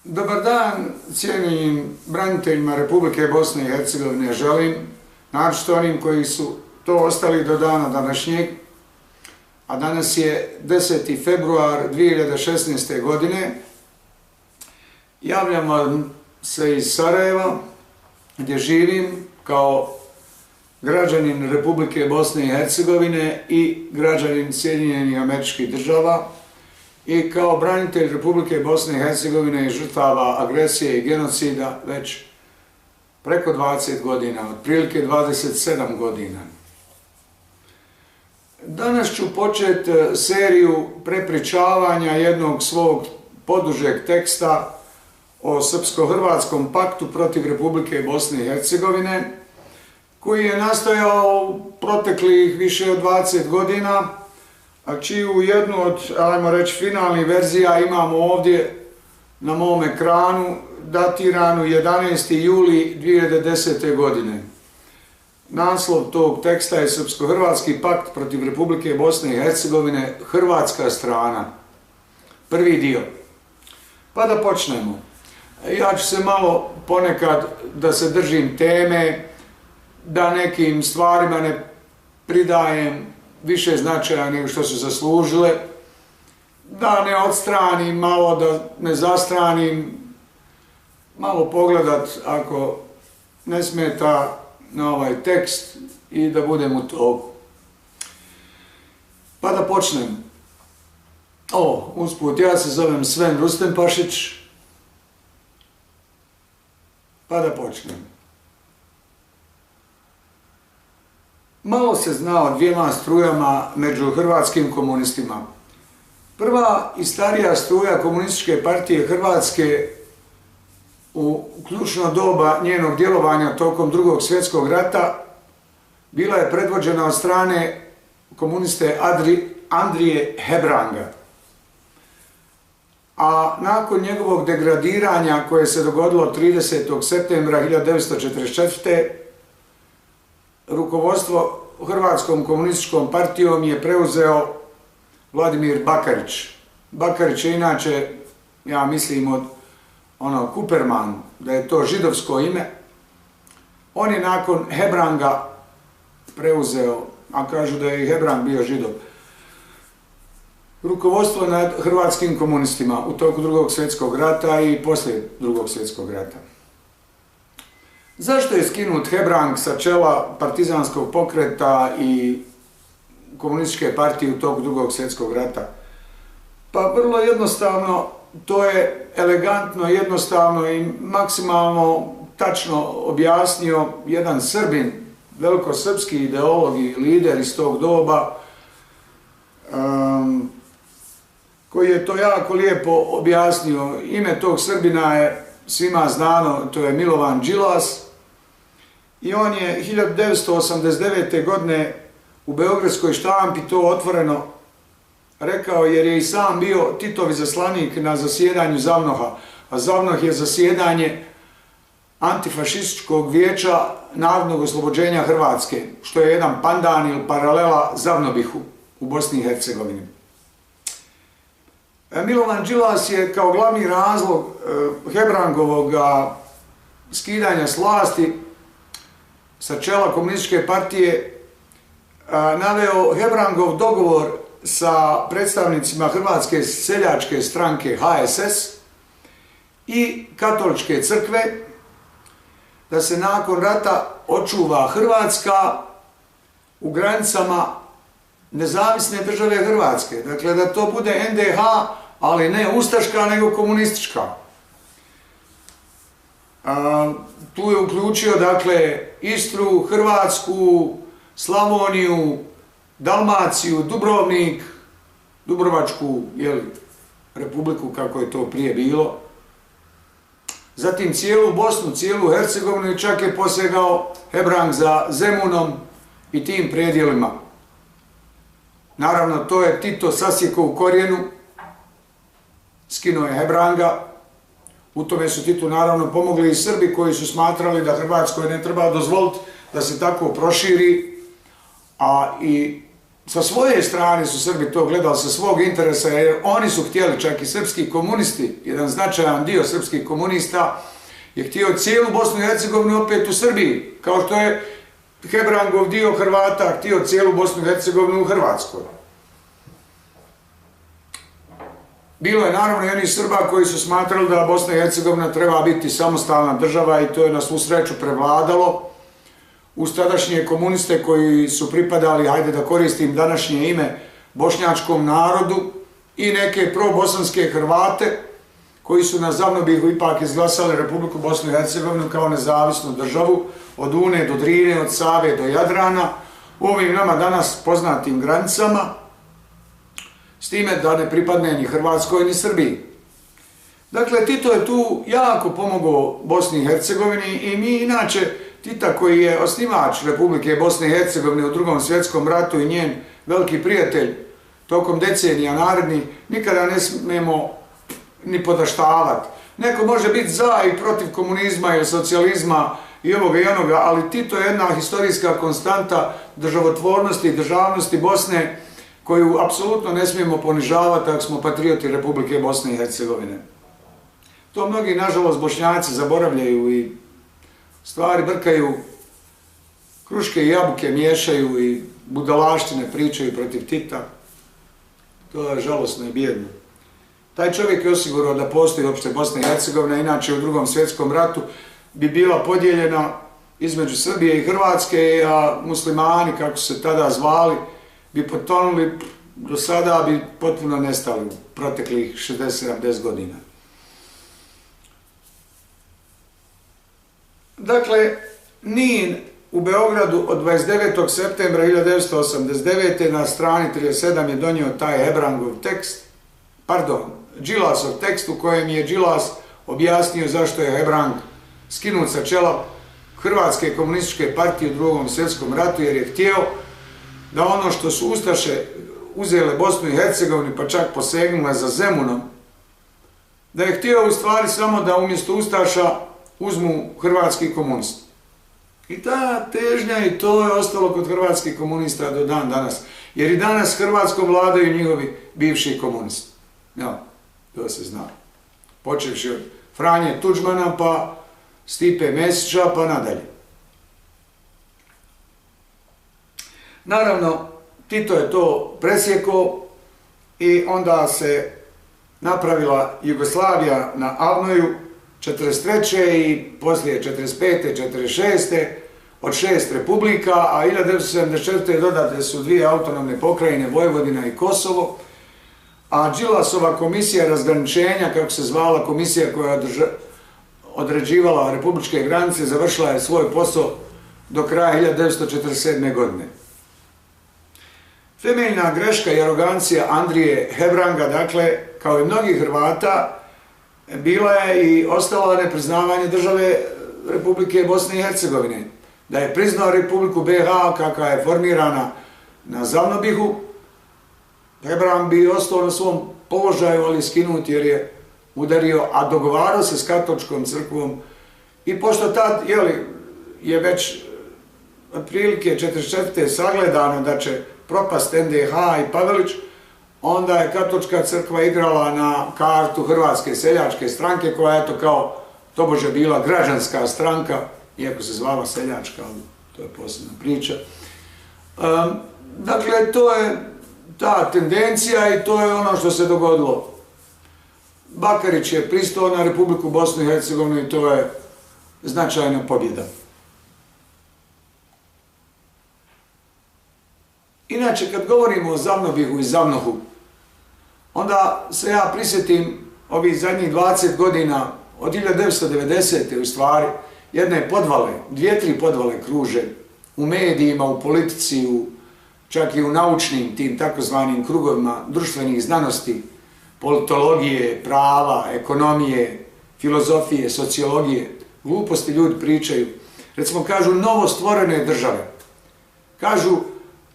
Dobar dan cijenjenim braniteljima Republike Bosne i Hercegovine želim, naročito onim koji su to ostali do dana današnjeg, a danas je 10. februar 2016. godine. Javljam vam se iz Sarajeva, gdje živim kao građanin Republike Bosne i Hercegovine i građanin Sjedinjenih Američkih Država i kao branitelj Republike Bosne i Hercegovine i žrtava agresije i genocida već preko 20 godina, otprilike 27 godina. Danas ću početi seriju prepričavanja jednog svog podužeg teksta o Srpsko-Hrvatskom paktu protiv Republike Bosne i Hercegovine, koji je nastojao proteklih više od 20 godina, a čiju jednu od, ajmo reći, finalnih verzija imamo ovdje na mom ekranu, datiranu 11. juli 2010. godine. Naslov tog teksta je Srpsko-Hrvatski pakt protiv Republike Bosne i Hercegovine, Hrvatska strana. Prvi dio. Pa da počnemo. Ja ću se malo ponekad da se držim teme, da nekim stvarima ne pridajem više značaja nego što su zaslužile, da ne odstranim malo, da ne zastranim, malo pogledat ako ne smeta na ovaj tekst i da budem u toku. Pa da počnem. Usput, ja se zovem Sven Rustenpašić, pa da počnem. Malo se zna o dvijema strujama među hrvatskim komunistima. Prva i starija struja Komunističke partije Hrvatske u ključno doba njenog djelovanja tokom Drugog svjetskog rata bila je predvođena od strane komuniste Andrije Hebranga. A nakon njegovog degradiranja koje se dogodilo 30. septembra 1944. rukovodstvo Hrvatskom komunističkom partijom je preuzeo Vladimir Bakarić. Bakarić je inače, ja mislim od Kuperman, da je to židovsko ime. On je nakon Hebranga preuzeo, a kažu da je i Hebrang bio židov, rukovodstvo nad hrvatskim komunistima u toku Drugog svjetskog rata i poslije Drugog svjetskog rata. Zašto je skinut Hebrang sa čela partizanskog pokreta i komunističke partije u toku Drugog svjetskog rata? Pa vrlo jednostavno, to je elegantno, jednostavno i maksimalno tačno objasnio jedan Srbin, velikosrpski ideolog i lider iz tog doba, koji je to jako lijepo objasnio. Ime tog Srbina je svima znano, to je Milovan Đilas, i on je 1989. godine u beogradskoj štampi to otvoreno rekao, jer je i sam bio Titov izaslanik na zasjedanju Zavnoha, a Zavnoh je zasjedanje Antifašističkog vijeća narodnog oslobođenja Hrvatske, što je jedan pandan ili paralela Zavnobihu u Bosni i Hercegovini. Milovan Đilas je kao glavni razlog Hebrangovog skidanja s vlasti sa čela komunističke partije naveo Hebrangov dogovor sa predstavnicima Hrvatske seljačke stranke HSS i Katoličke crkve da se nakon rata očuva Hrvatska u granicama nezavisne države Hrvatske. Dakle, da to bude NDH, ali ne ustaška, nego komunistička. Tu je uključio, dakle, Istru, Hrvatsku, Slavoniju, Dalmaciju, Dubrovnik, Dubrovačku republiku, kako je to prije bilo. Zatim cijelu Bosnu, cijelu Hercegovinu i čak je posegao Hebrang za Zemunom i tim predjelima. Naravno, to je Tito sasjekao u korijenu, skinuo je Hebranga. U tome su Titu naravno pomogli i Srbi koji su smatrali da Hrvatskoj ne treba dozvoliti da se tako proširi, a i sa svoje strane su Srbi to gledali, sa svog interesa, jer oni su htjeli, čak i srpski komunisti, jedan značajan dio srpskih komunista je htio cijelu Bosnu i Hercegovinu opet u Srbiji, kao što je Hebrangov dio Hrvata htio cijelu Bosnu i Hercegovinu u Hrvatskoj. Bilo je naravno i onih Srba koji su smatrali da Bosna i Hercegovina treba biti samostalna država i to je na svu sreću prevladalo uz tadašnje komuniste koji su pripadali, hajde da koristim današnje ime, bošnjačkom narodu i neke probosanske Hrvate koji su na Zavnobihu ipak izglasali Republiku Bosnu i Hercegovinu kao nezavisnu državu od Une do Drine, od Save do Jadrana, u ovim nama danas poznatim granicama, s time da ne pripadne ni Hrvatskoj ni Srbiji. Dakle, Tito je tu jako pomogao Bosni i Hercegovini i mi inače Tita koji je osnivač Republike Bosne i Hercegovine u Drugom svjetskom ratu i njen veliki prijatelj tokom decenija narednih, nikada ne smijemo ni podaštavati. Neko može biti za i protiv komunizma ili socijalizma i ovoga i onoga, ali Tito je jedna historijska konstanta državotvornosti i državnosti Bosne koju apsolutno ne smijemo ponižavati ako smo patrioti Republike Bosne i Hercegovine. To mnogi, nažalost, Bošnjaci zaboravljaju i stvari brkaju, kruške i jabuke miješaju i budalaštine pričaju protiv Tita. To je žalosno i bijedno. Taj čovjek je osigurao da postoji uopšte Bosna i Hercegovina, inače u Drugom svjetskom ratu bi bila podijeljena između Srbije i Hrvatske, a muslimani, kako se tada zvali, bi potonuli, do sada bi potpuno nestali u proteklih 60-70 godina. Dakle, Nin u Beogradu od 29. septembra 1989. na strani 37 je donio taj Hebrangov tekst, Đilasov tekst u kojem je Đilas objasnio zašto je Hebrang skinut sa čela Hrvatske komunističke partije u Drugom svjetskom ratu, jer je htio da ono što su ustaše uzele Bosnu i Hercegovinu, pa čak posegnule za Zemunom, da je htio u stvari samo da umjesto ustaša uzmu hrvatski komunisti. I ta težnja i to je ostalo kod hrvatskih komunista do dan danas. Jer i danas Hrvatskom vladaju njihovi bivši komunisti. Ja, to se zna. Počevši od Franje Tuđmana, pa Stipe Mesića, pa nadalje. Naravno, Tito je to presjekao i onda se napravila Jugoslavija na Avnoju 43. i poslije 45. 46. od 6 republika, a 1974. dodate su 2 autonomne pokrajine, Vojvodina i Kosovo, a Đilasova komisija razgraničenja, kako se zvala komisija koja je određivala republičke granice, završila je svoj posao do kraja 1947. godine. Temeljna greška i arogancija Andrije Hebranga, dakle, kao i mnogih Hrvata, bila je i ostala nepriznavanje države Republike Bosne i Hercegovine. Da je priznao Republiku BiH kakva je formirana na Zavnobihu, Hebrang bi ostao na svom položaju, ali skinut jer je udario, a dogovarao se s katoličkom crkvom. I pošto tad je već otprilike 44. sagledano da će propast NDH i Pavelić, onda je katolička crkva igrala na kartu Hrvatske seljačke stranke, koja je to kao tobože bila građanska stranka, iako se zvala seljačka, ali to je posebna priča. Dakle, to je ta tendencija i to je ono što se dogodilo. Bakarić je pristao na Republiku Bosnu i Hercegovinu i to je značajna pobjeda. Inače, kad govorimo o Zavnobihu i Zavnohu, onda se ja prisjetim ovih zadnjih 20 godina, od 1990. u stvari, jedne podvale, 2-3 podvale kruže u medijima, u politici, čak i u naučnim tim takozvanim krugovima društvenih znanosti, politologije, prava, ekonomije, filozofije, sociologije. Gluposti ljudi pričaju. Recimo, kažu novo stvorene države. Kažu,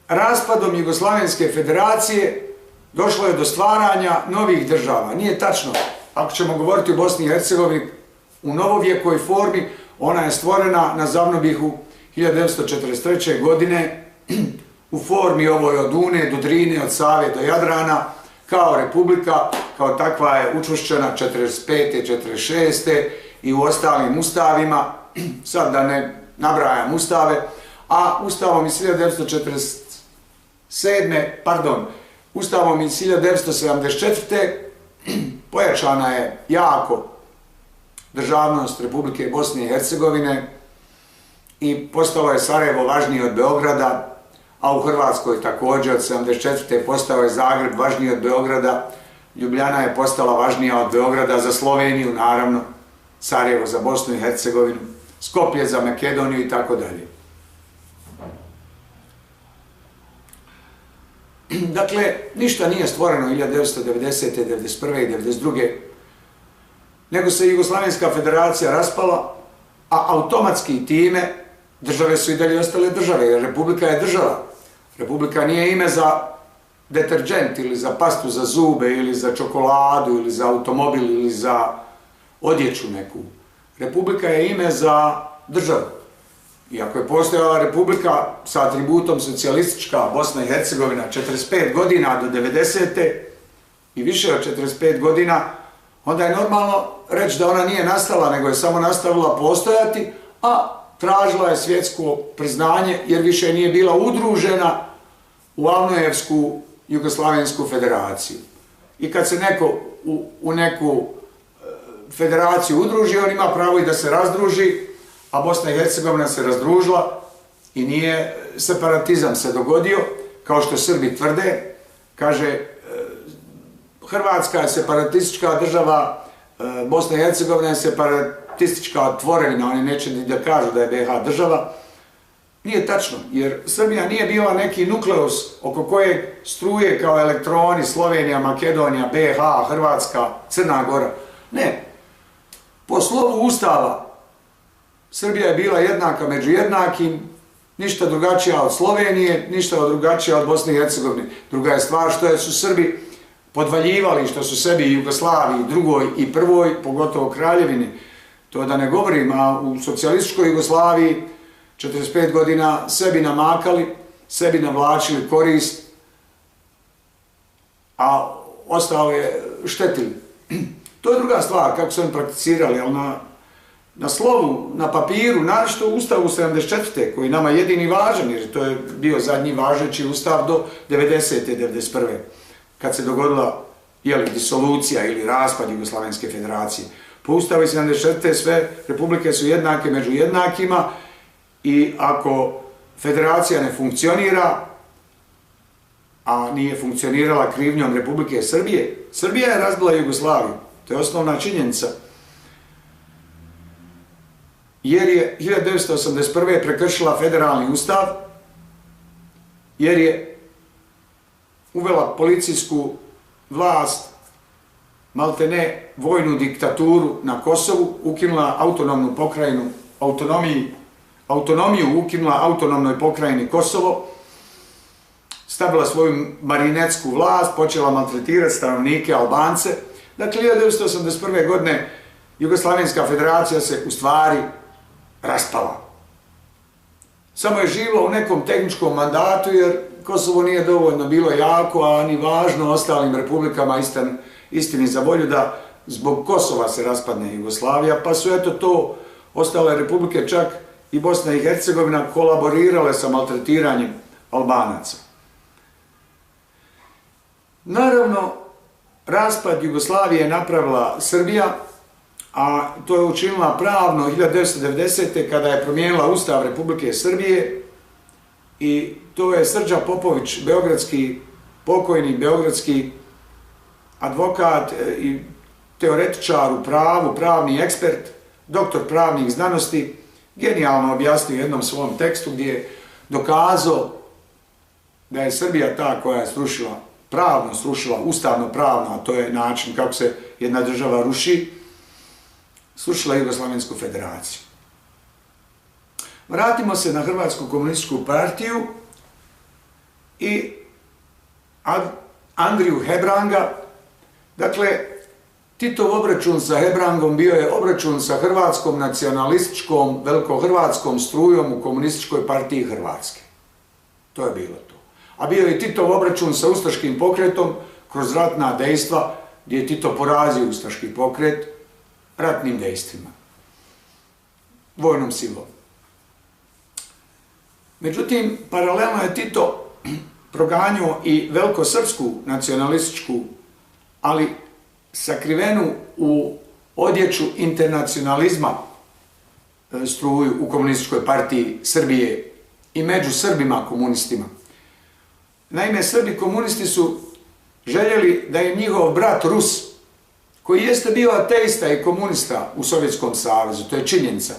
raspadom Jugoslavenske federacije došlo je do stvaranja novih država. Nije tačno. Ako ćemo govoriti o Bosni i Hercegovini u novovjekoj formi, ona je stvorena na Zavnobihu 1943. godine u formi ovoj od Une do Drine, od Save do Jadrana, kao republika, kao takva je učvršćena 45. 46. i u ostalim ustavima, sad da ne nabrajam ustave, a Ustavom iz 1974. pojačana je jako državnost Republike Bosne i Hercegovine i postalo je Sarajevo važnije od Beograda, a u Hrvatskoj također od 1974. postao je Zagreb važniji od Beograda, Ljubljana je postala važnija od Beograda za Sloveniju, naravno, Sarajevo za Bosnu i Hercegovinu, Skoplje za Makedoniju i tako dalje. Dakle, ništa nije stvoreno 1990. 1991. i 1992. nego se Jugoslavenska federacija raspala, a automatski time države su i dalje ostale države, jer republika je država. Republika nije ime za deterđent ili za pastu za zube ili za čokoladu ili za automobil ili za odjeću neku. Republika je ime za državu. Iako je postojala republika sa atributom socijalistička Bosna i Hercegovina 45 godina do 90. i više od 45 godina, onda je normalno reći da ona nije nastala, nego je samo nastavila postojati, a tražila je svjetsko priznanje jer više nije bila udružena u Avnojevsku Jugoslavensku federaciju. I kad se neko u neku federaciju udruži, on ima pravo i da se razdruži, a Bosna i Hercegovina se razdružila i nije separatizam se dogodio, kao što Srbi tvrde. Kaže, Hrvatska je separatistička država, Bosna i Hercegovina je separatistička tvorevina, oni neće ni da kažu da je BiH država. Nije tačno, jer Srbija nije bila neki nukleus oko kojeg struje kao elektroni Slovenija, Makedonija, BiH, Hrvatska, Crna Gora. Ne. Po slovu Ustava Srbija je bila jednaka među jednakim, ništa drugačija od Slovenije, ništa drugačija od Bosne i Hercegovine. Druga je stvar što su Srbi podvaljivali, što su sebi i Jugoslaviji, drugoj i prvoj, pogotovo Kraljevini. To da ne govorim, a u socijalističkoj Jugoslaviji 45 godina sebi namakali, sebi navlačili korist, a ostalo je štetili. To je druga stvar, kako su oni prakticirali, ali na slovu, na papiru, naročito u Ustavu 74. koji nama jedini važan, jer to je bio zadnji važeći Ustav do 90. 91. kad se dogodila disolucija ili raspad Jugoslavenske federacije. Po Ustavu 74. sve republike su jednake među jednakima i ako federacija ne funkcionira, a nije funkcionirala krivnjom Republike Srbije, Srbija je razbila Jugoslaviju. To je osnovna činjenica. Jer je 1981. prekršila federalni ustav, jer je uvela policijsku vlast, maltene vojnu diktaturu na Kosovu, ukinula autonomnu pokrajinu, autonomiju ukinula autonomnoj pokrajini Kosovo, stavila svoju marinetsku vlast, počela maltretirati stanovnike Albance. Dakle, 1981. godine Jugoslavenska federacija se u stvari raspala. Samo je živjela u nekom tehničkom mandatu jer Kosovo nije dovoljno bilo jako, a ni važno ostalim republikama istini za volju da zbog Kosova se raspadne Jugoslavija, pa su eto to ostale republike, čak i Bosna i Hercegovina, kolaborirale sa maltretiranjem Albanaca. Naravno, raspad Jugoslavije je napravila Srbija, a to je učinila pravno 1990. kada je promijenila Ustav Republike Srbije i to je Srđa Popović, pokojni beogradski advokat i teoretičar u pravu, pravni ekspert, doktor pravnih znanosti, genijalno objasnio u jednom svom tekstu gdje je dokazao da je Srbija ta koja je pravno srušila, ustavno pravno, a to je način kako se jedna država ruši, srušila Jugoslavensku federaciju. Vratimo se na Hrvatsku komunističku partiju i Andriju Hebranga. Dakle, Titov obračun sa Hebrangom bio je obračun sa hrvatskom nacionalističkom, velikohrvatskom strujom u komunističkoj partiji Hrvatske. To je bilo to. a bio je Titov obračun sa ustaškim pokretom kroz ratna dejstva, gdje je Tito porazio ustaški pokret ratnim dejstvima, vojnom silom. Međutim, paralelno je Tito proganjao i velikosrpsku nacionalističku, ali sakrivenu u odjeću internacionalizma struju u Komunističkoj partiji Srbije i među Srbima komunistima. Naime, Srbi komunisti su željeli da je njihov brat Rus, koji jeste bio ateista i komunista u Sovjetskom savezu, to je činjenica,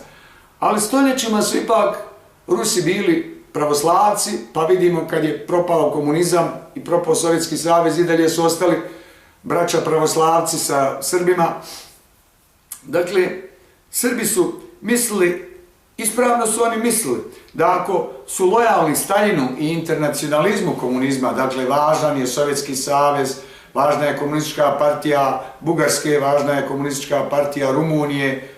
ali stoljećima su ipak Rusi bili pravoslavci, pa vidimo kad je propao komunizam i propao Sovjetski savez, i dalje su ostali braća pravoslavci sa Srbima. Dakle, Srbi su mislili, ispravno su oni mislili, da ako su lojalni Staljinu i internacionalizmu komunizma, dakle važan je Sovjetski savez, važna je komunistička partija Bugarske, važna je komunistička partija Rumunije,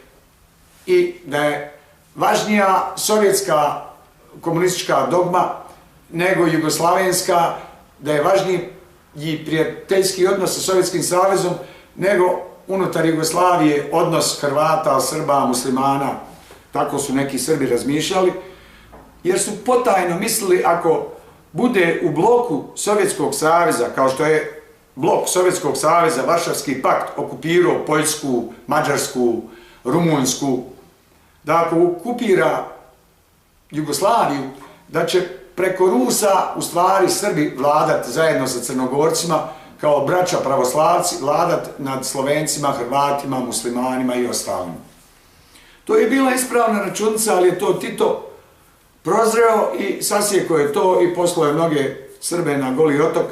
i da je važnija sovjetska komunistička dogma nego jugoslavenska, da je važniji prijateljski odnos sa Sovjetskim savezom nego unutar Jugoslavije odnos Hrvata, Srba, muslimana. Tako su neki Srbi razmišljali, jer su potajno mislili ako bude u bloku Sovjetskog saveza, kao što je blok Sovjetskog saveza, Varšavski pakt, okupirao Poljsku, Mađarsku, Rumunjsku, da ako okupira Jugoslaviju, da će preko Rusa u stvari Srbi vladat zajedno sa Crnogorcima kao braća pravoslavci, vladat nad Slovencima, Hrvatima, muslimanima i ostalima. To je bila ispravna računica, ali je to Tito prozreo i sasjekao je to i poslao je mnoge Srbe na Goli otok,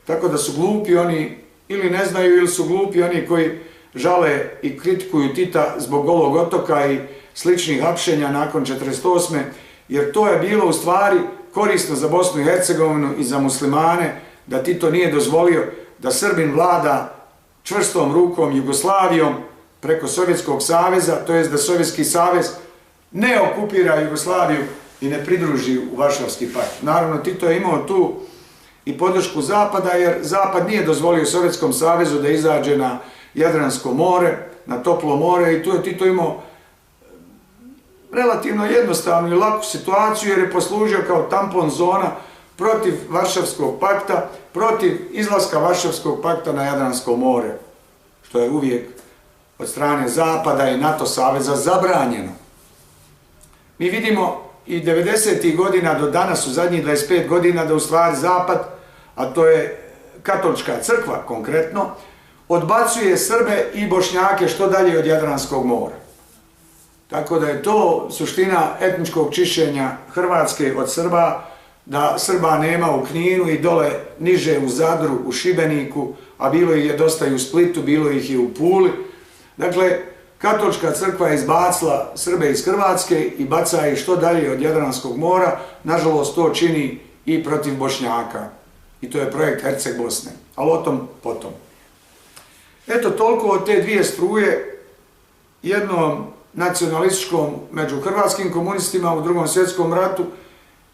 tako da su glupi oni, ili ne znaju, ili su glupi oni koji žale i kritikuju Tita zbog Golog otoka i sličnih hapšenja nakon 1948. Jer to je bilo u stvari korisno za Bosnu i Hercegovinu i za muslimane, da Tito nije dozvolio da Srbin vlada čvrstom rukom Jugoslavijom preko Sovjetskog saveza, to jest da Sovjetski savez ne okupira Jugoslaviju i ne pridruži u Varšavski pakt. Naravno, Tito je imao tu i podršku Zapada, jer Zapad nije dozvolio Sovjetskom savezu da izađe na Jadransko more, na toplo more, i tu je Tito imao relativno jednostavnu i laku situaciju, jer je poslužio kao tampon zona protiv Varšavskog pakta, protiv izlaska Varšavskog pakta na Jadransko more, što je uvijek od strane Zapada i NATO saveza zabranjeno. Mi vidimo i 90. godina do danas, u zadnjih 25 godina, da u stvari Zapad, a to je katolička crkva konkretno, odbacuje Srbe i Bošnjake što dalje od Jadranskog mora. Tako da je to suština etničkog čišćenja Hrvatske od Srba, da Srba nema u Kninu i dole niže u Zadru, u Šibeniku, a bilo ih je dosta i u Splitu, bilo ih i u Puli. Dakle, katolička crkva je izbacila Srbe iz Hrvatske i baca ih što dalje od Jadranskog mora. Nažalost, to čini i protiv Bošnjaka. I to je projekt Herceg Bosne. Ali o tom potom. Eto, toliko od te dvije struje, jednom nacionalističkom među hrvatskim komunistima u Drugom svjetskom ratu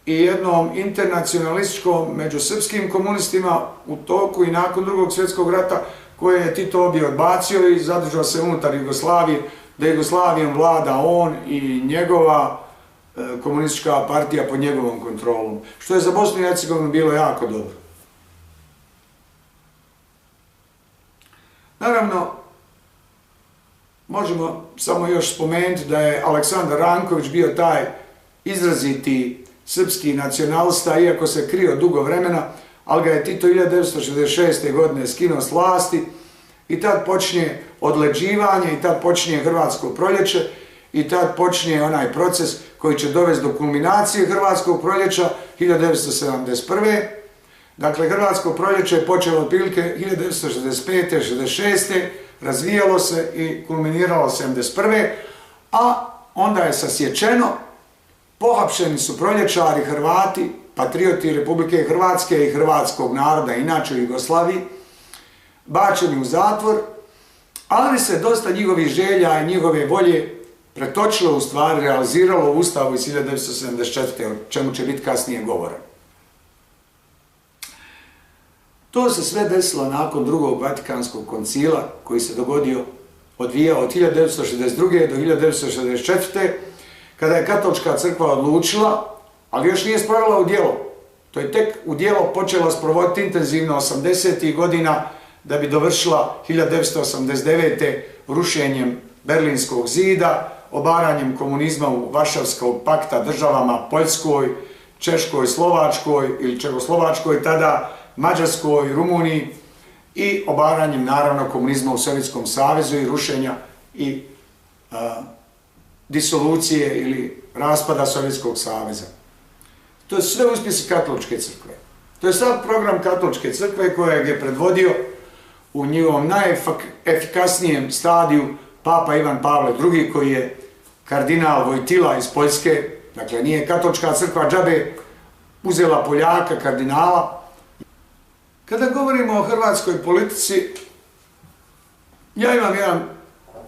i jednom internacionalističkom među srpskim komunistima u toku i nakon Drugog svjetskog rata, koje je Tito obje odbacio i zadržao se unutar Jugoslavije, da Jugoslavijom vlada on i njegova komunistička partija pod njegovom kontrolom, što je za Bosnu i Hercegovinu bilo jako dobro. Naravno, možemo samo još spomenuti da je Aleksandar Ranković bio taj izraziti srpski nacionalista, iako se krio dugo vremena, ali ga je Tito 1966. godine skinuo s vlasti i tad počinje odleđivanje i tad počinje Hrvatsko proljeće i tad počinje onaj proces koji će dovesti do kulminacije Hrvatskog proljeća 1971. Dakle, Hrvatsko proljeće je počelo otprilike 1965. 66. razvijalo se i kulminiralo 1971. A onda je sasječeno, pohapšeni su proljećari Hrvati, patrioti Republike Hrvatske i hrvatskog naroda, inače u Jugoslaviji, bačeni u zatvor, ali se dosta njihovih želja i njihove volje pretočilo, u stvari realiziralo u Ustavu iz 1974. o čemu će biti kasnije govora. To se sve desilo nakon drugog Vatikanskog koncila koji se odvijao od 1962. do 1964. kada je Katolička crkva odlučila, ali još nije sprovela u djelo. To je tek u djelo počela sprovoditi intenzivno 80. godina da bi dovršila 1989. rušenjem Berlinskog zida, obaranjem komunizma u Varšavskog pakta državama Poljskoj, Češkoj, Slovačkoj ili Čehoslovačkoj tada, Mađarskoj, Rumuniji i obaranjem naravno komunizma u Sovjetskom savezu i rušenja i disolucije ili raspada Sovjetskog saveza. To su sve uspjesi Katoličke crkve. To je sad program Katoličke crkve kojeg je predvodio u njihovom najefikasnijem stadiju Papa Ivan Pavle II koji je kardinal Vojtila iz Poljske. Dakle, nije Katolička crkva džabe uzela Poljaka, kardinala. Kada govorimo o hrvatskoj politici, ja imam jedan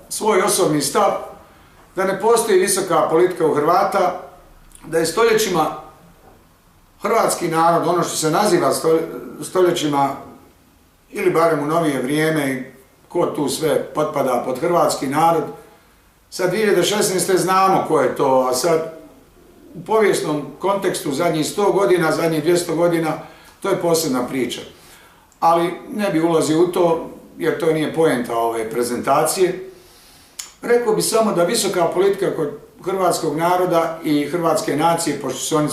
svoj osobni stav da ne postoji visoka politika u Hrvata, da je stoljećima hrvatski narod, ono što se naziva stoljećima, ili barem u novije vrijeme, ko tu sve potpada pod hrvatski narod, sad 2016. znamo ko je to, a sad u povijesnom kontekstu zadnjih 100 godina, zadnjih 200 godina, to je posebna priča. Ali ne bi ulazio u to, jer to nije poenta ove prezentacije. Rekao bi samo da visoka politika kod hrvatskog naroda i hrvatske nacije, pošto su oni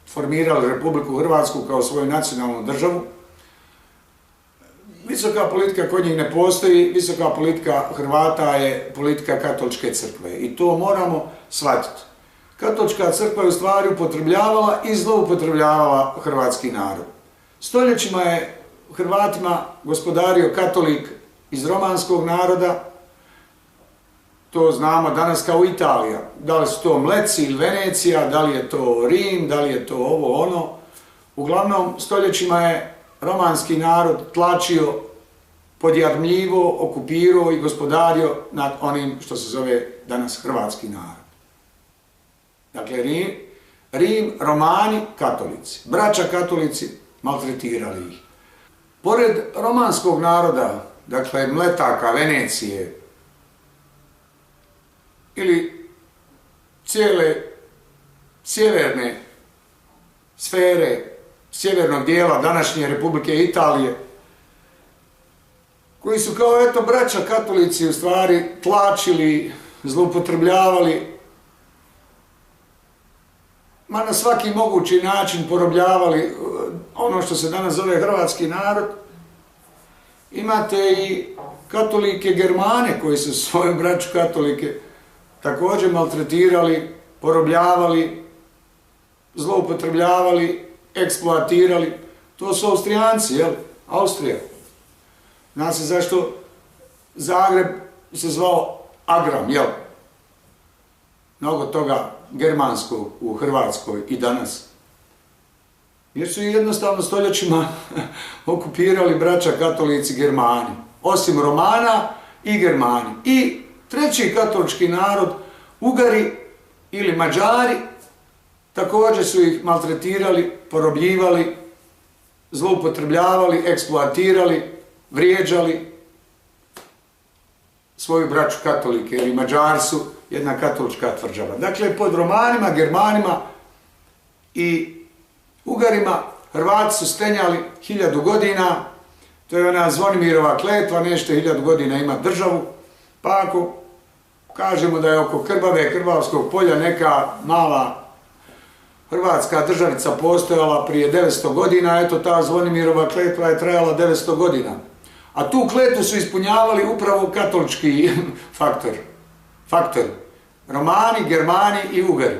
formirali Republiku Hrvatsku kao svoju nacionalnu državu, visoka politika kod njih ne postoji, visoka politika Hrvata je politika Katoličke crkve i to moramo shvatiti. Katolička crkva je u stvari upotrebljavala i zloupotrebljavala hrvatski narod. Stoljećima je Hrvatima gospodario katolik iz romanskog naroda, to znamo danas kao Italija. Da li su to Mleci ili Venecija, da li je to Rim, da li je to ovo ono. Uglavnom, stoljećima je romanski narod tlačio, podjarmljivo, okupirao i gospodario nad onim što se zove danas hrvatski narod. Dakle, Rim, Romani, katolici. Braća katolici maltretirali ih. Pored romanskog naroda, dakle Mletaka, Venecije, ili cijele sjeverne sfere, sjevernog dijela današnje Republike Italije, koji su kao eto braća katolici u stvari tlačili, zloupotrebljavali, ma na svaki mogući način porobljavali ono što se danas zove hrvatski narod. Imate i katolike Germane koji su svoju braću katolike također maltretirali, porobljavali, zloupotrebljavali, eksploatirali. To su Austrijanci, jel? Austrija. Zna se zašto Zagreb se zvao Agram, jel? Mnogo toga germanskog u Hrvatskoj i danas. Jer su jednostavno stoljećima okupirali braća katolici Germani. Osim Romana i Germani. I treći katolički narod, Ugari ili Mađari, također su ih maltretirali, porobljivali, zloupotrebljavali, eksploatirali, vrijeđali svoju braću katolike, ili Mađari su jedna katolička tvrđava. Dakle, pod Romanima, Germanima i Ugarima Hrvati su stenjali 1000 godina, to je ona Zvonimirova kletva, nećete 1000 godina imati državu, pa ako kažemo da je oko Krbave, Krbavskog polja neka mala hrvatska državica postojala prije 900 godina, eto ta Zvonimirova kletva je trajala 900 godina. A tu kletvu su ispunjavali upravo katolički faktor. Romani, Germani i Ugari.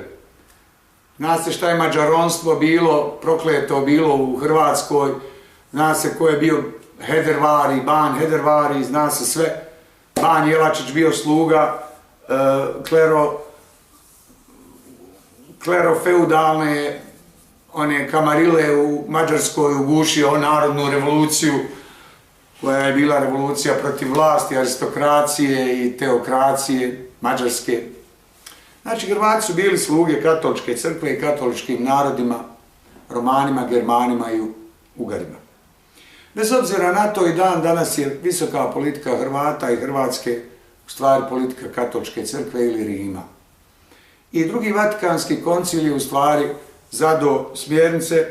Zna se šta je mađaronstvo bilo, prokleto bilo u Hrvatskoj, zna se ko je bio Hedervari, Ban Hedervari, zna se sve. Ban Jelačić bio sluga klerofeudalne one kamarile u Mađarskoj, ugušio narodnu revoluciju, koja je bila revolucija protiv vlasti, aristokracije i teokracije mađarske. Znači, Hrvati su bili sluge katoličke crkve i katoličkim narodima, Romanima, Germanima i Ugarima. Bez obzira na to i dan danas je visoka politika Hrvata i Hrvatske u stvari politika Katoličke crkve ili Rima. I drugi Vatikanski koncil je u stvari zadao smjernice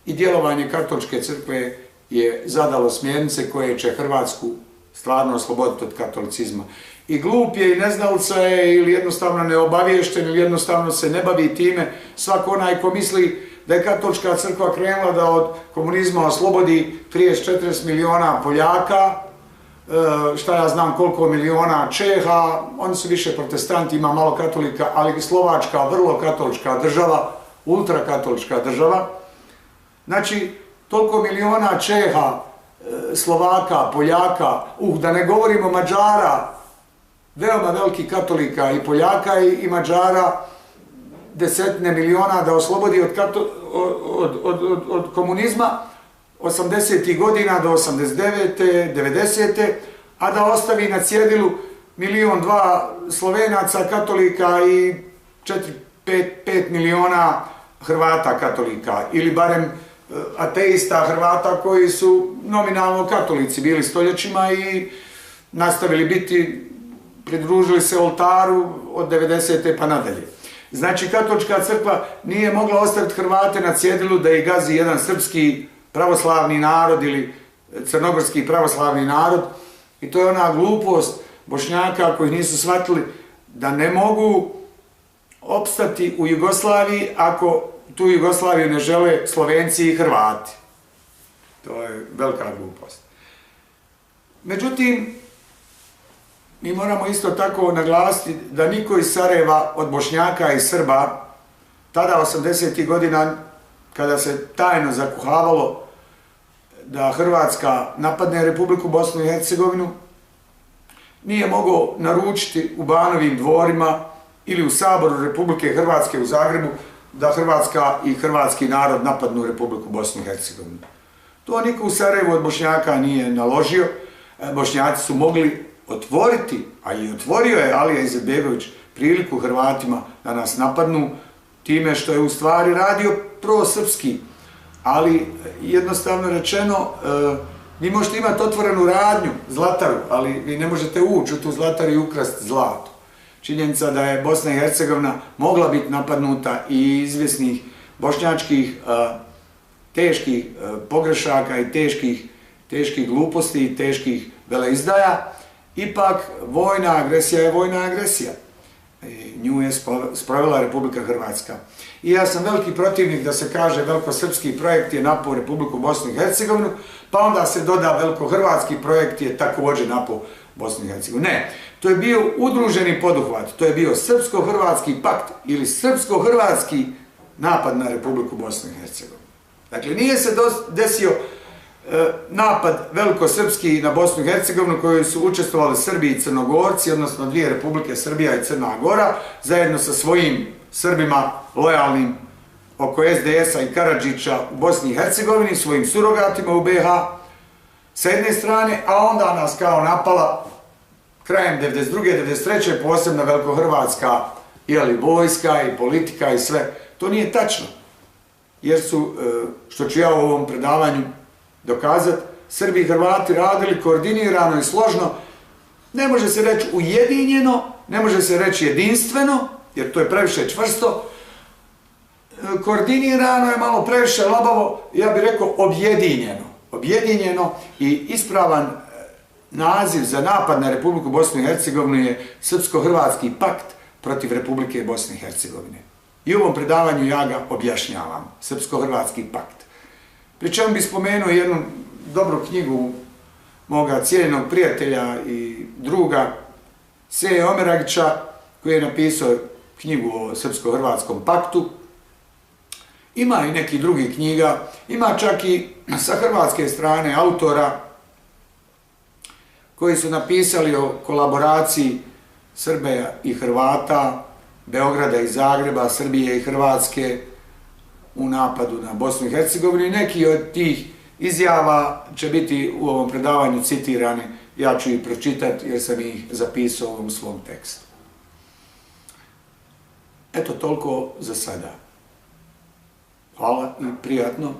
i djelovanje Katoličke crkve je zadalo smjernice koje će Hrvatsku stvarno osloboditi od katolicizma. I glup je i neznalica je ili jednostavno neobaviješten ili jednostavno se ne bavi time. Svako onaj ko misli da je Katolička crkva krenula da od komunizma oslobodi 30-40 miliona Poljaka, šta ja znam koliko miliona Čeha, oni su više protestanti, ima malo katolika, ali Slovačka, vrlo katolička država, ultrakatolička država. Znači, toliko miliona Čeha, Slovaka, Poljaka, da ne govorimo Mađara, veoma veliki katolika i Poljaka i Mađara, desetine miliona da oslobodi od komunizma, 80. godina do 89. 90. a da ostavi na cjedilu 1-2 Slovenaca katolika i 4-5 miliona Hrvata katolika ili barem ateista Hrvata koji su nominalno katolici bili stoljećima i nastavili biti, pridružili se oltaru od 90. pa nadalje. Znači, Katolička crkva nije mogla ostaviti Hrvate na cjedilu da ih gazi jedan srpski pravoslavni narod ili crnogorski pravoslavni narod i to je ona glupost Bošnjaka koji nisu shvatili da ne mogu opstati u Jugoslaviji ako tu Jugoslaviju ne žele Slovenci i Hrvati. To je velika glupost. Međutim, mi moramo isto tako naglasiti da niko iz Sarajeva od Bošnjaka i Srba, tada 80. godina, kada se tajno zakuhavalo da Hrvatska napadne Republiku Bosnu i Hercegovinu, nije mogao naručiti u Banovim dvorima ili u Saboru Republike Hrvatske u Zagrebu da Hrvatska i hrvatski narod napadnu Republiku Bosnu i Hercegovinu. To niko u Sarajevu od Bošnjaka nije naložio. Bošnjaci su mogli otvoriti, a i otvorio je Alija Izetbegović priliku Hrvatima da nas napadnu time što je u stvari radio prosrpski. Ali jednostavno rečeno, vi možete imati otvorenu radnju, zlataru, ali vi ne možete ući u tu zlataru i ukrasti zlato. Činjenica da je Bosna i Hercegovina mogla biti napadnuta i izvjesnih bošnjačkih teških pogrešaka i teških gluposti i teških veleizdaja, ipak vojna agresija je vojna agresija. Nju je sprovela Republika Hrvatska. I ja sam veliki protivnik da se kaže velikosrpski projekt je napao Republiku Bosnu i Hercegovinu, pa onda se doda velikohrvatski projekt je također napao Bosnu i Hercegovinu. Ne, to je bio udruženi poduhvat, to je bio srpsko-hrvatski pakt ili srpsko-hrvatski napad na Republiku Bosnu i Hercegovinu. Dakle, nije se desio napad velikosrpski na Bosnu i Hercegovinu koji su učestvovali Srbi i Crnogorci, odnosno dvije republike, Srbija i Crna Gora, zajedno sa svojim Srbima lojalnim oko SDS-a i Karadžića u Bosni i Hercegovini, svojim surogatima u BiH, sa jedne strane, a onda nas kao napala krajem 92. 93. posebno velikohrvatska vojska i politika i sve. To nije tačno, jer su, što ću ja u ovom predavanju dokazati, Srbi i Hrvati radili koordinirano i složno, ne može se reći ujedinjeno, ne može se reći jedinstveno, jer to je previše čvrsto, koordinirano je malo previše labavo, ja bih rekao objedinjeno. Objedinjeno i ispravan naziv za napad na Republiku Bosnu i Hercegovinu je Srpsko-hrvatski pakt protiv Republike Bosne i Hercegovine. I u ovom predavanju ja ga objašnjavam, Srpsko-hrvatski pakt. Pri čemu bih spomenuo jednu dobru knjigu moga cijenjenog prijatelja i druga Seje Omeragića, koji je napisao knjigu o Srpsko-hrvatskom paktu. Ima i neki drugih knjiga, ima čak i sa hrvatske strane autora koji su napisali o kolaboraciji Srba i Hrvata, Beograda i Zagreba, Srbije i Hrvatske u napadu na Bosnu i Hercegovinu. Neki od tih izjava će biti u ovom predavanju citirani, ja ću ih pročitati jer sam ih zapisao u ovom svom tekstu. Eto, toliko za sada. Hvala i prijatno.